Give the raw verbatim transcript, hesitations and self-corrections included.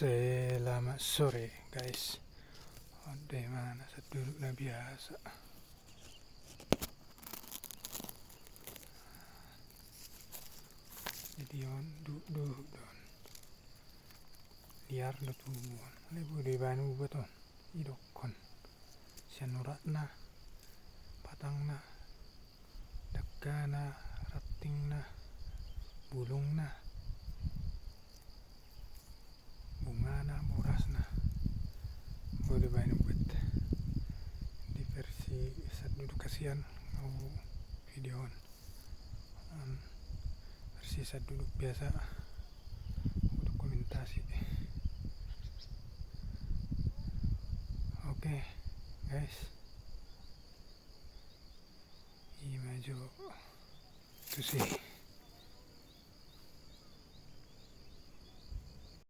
Selamat sore, guys. On do i ma na sahat duduk na biasa. Jadi on duduk do on. Liar do tubu on. Alai boi do ibaen ubat on. Idokhon. Sian uratna, batangna, dangkana, rantingna, bulungna, bungana, borasna. Boi do ibaen ubat. Di versi sahat duduk hasian au video on. On versi sahat duduk biasa. Dokumentasi. Oke, guys. I ma jo tusi.